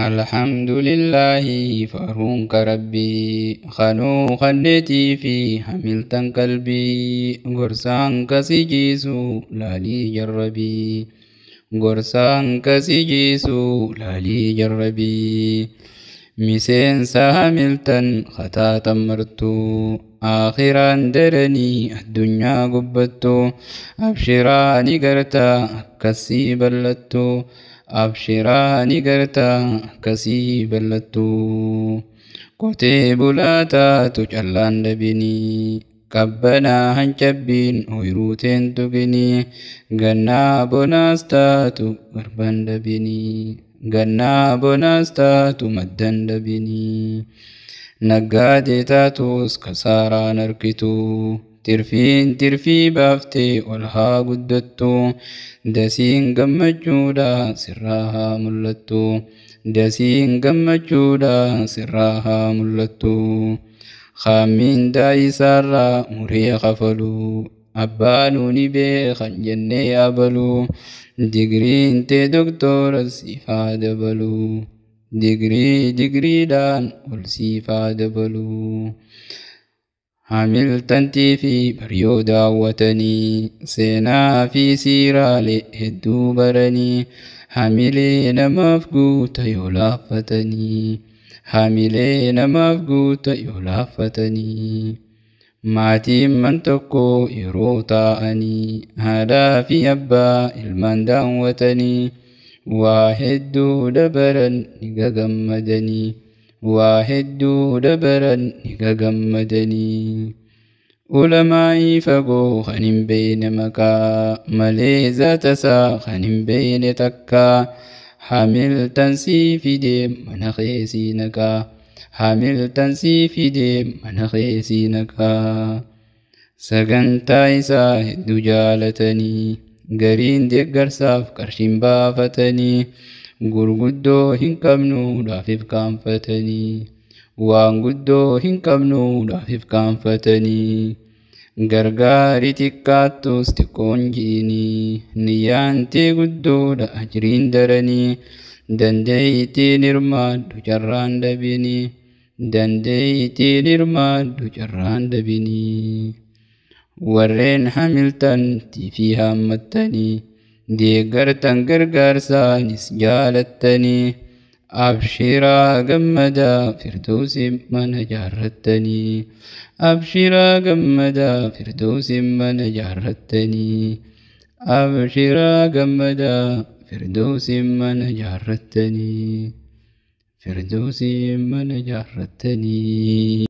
Alhamdulillaahi faaruun rabbii kanuu kanneetii fi hamiltan qalbii gorsaan kasii jiisu laalii jarrabii gorsaan kasii jiisu laalii jarrabii miseensa hamiltan kataatan martuu aakhiraan daranii addunyaa gubbattu abshiraa ni gartaa akkasii bal'attu abshiraa ni gartaa akkasii bal'attu qotee bulaa taatu callaan dhabinii qabbanaa hancabbiin ooyiruu teen tuqinii gannaa bonaas taatu garban dhabinii gannaa bonaas taatu maddan dhabinii naggaadee taatus kasaaraan arkitu tirfiin tirfii baaftee ol haa guddattu dasiin gammachuudha sirraa haa mul'attu dasiin gammachuudha sirraa haa mul'attu Mindaa isaarraa muree kafaluu abbaanuu ni beekan jennee abaluu digriin tee doktora siif haa dabaluu digrii digriidhaan ol siif haa dabaluu. Hamiltantii fi baryoo daawwatanii seenaa fi siiraalee hedduu baranii hamilee namaaf guuta yoo laaffatanii hamilee namaaf guuta yoo laaffatanii. Maatiin man tokko yeroo taa'anii haadhaa fi abbaa ilmaan daawwatanii waa hedduu dabaran ni gagammadanii waa hedduu dabaran ni gagammadanii. Ulamaa'ii fagoo kan hin beekne maqaa malee zaata isaa kan hin beekne takkaa hamiltan sii fidee mana keessii naqaa hamiltan sii fidee mana keessii naqaa. Sagantaa isaa hedduu jaalatanii gariin deeggarsaaf qarshiin baafatanii gurguddoo hin qabnuudhaafif kaanfatanii waan guddoo hin qabnuudhaafif kaanfatanii gargaari xiqqaattus xiqqoon ji'inii niyyaan tee guddoodha ajriin daranii dandeeytiin hirmaadhu carraan dhabinii dandeeytiin hirmaadhu carraan dhabinii. Warreen hamiltan tiifii haammattanii deeggartan gargaarsaanis jaalattanii abshiraa gammadaa firdoosin mana jaarrattanii abshiraa gammadaa firdoosin mana jaarrattanii abshiraa gammadaa firdoosin mana jaarrattanii firdoosin mana jaarrattanii.